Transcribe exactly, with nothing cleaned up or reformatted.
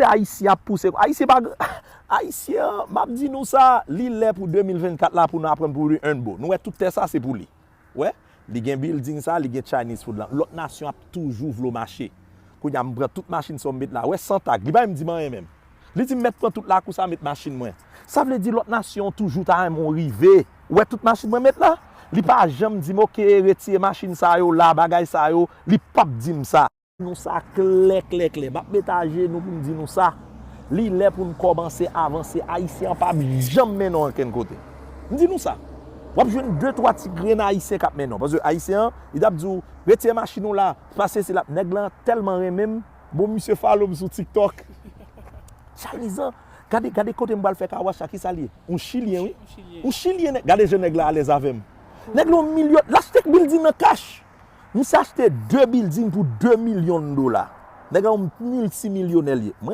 Ayisyen ap pouse. Ayisyen pa. Ayisyen an, m ap di nou sa, li lè pou de mil vennkat la pou nou aprann pou li earn bro. Nou wè tout tè sa se pou li. Wè, li gen building sa, li gen Chinese food lan. Lòt nasyon ap toujou vle w mache. Kounye a m pran tout machin sa w met la. Wè, san tag. Li pa menm di m anyen menm. Li di m mèt pran tout lakou sa met machin mwen. Sa vle di lòt nasyon toujou ta renmen w rive. Ou wè tout machin mwen met la? Li pa janm di m, "Oke, retire machin sa yo la, bagay sa yo." Li p ap di m sa. Nou sa klè, klè, klè. M ap met ajenou pou m di nou sa. Li lè pou n kòmanse avanse. Ayisyen an p ap janm mennen w ankenn kote. M di nou sa. W ap jwenn de, twa ti grenn Ayisyen k ap mennen w. Paske Ayisyen an, li t ap di w, "Retire machin ou la, pase sila." Nèg lan tèlman renmen m, bon, misye follow m sou TikTok. Chinese an, gade, gade kote m pral fè car wash la, ki sa l ye? Yon Chilyen, wi. Yon Chilyen, nèg. Gade jan nèg la alèz avè m. Nèg la yon milyon, l achte building nan cash. Misye achte de building pou de milyon dola. Nèg la yon miltimilyonè l ye. Mwen,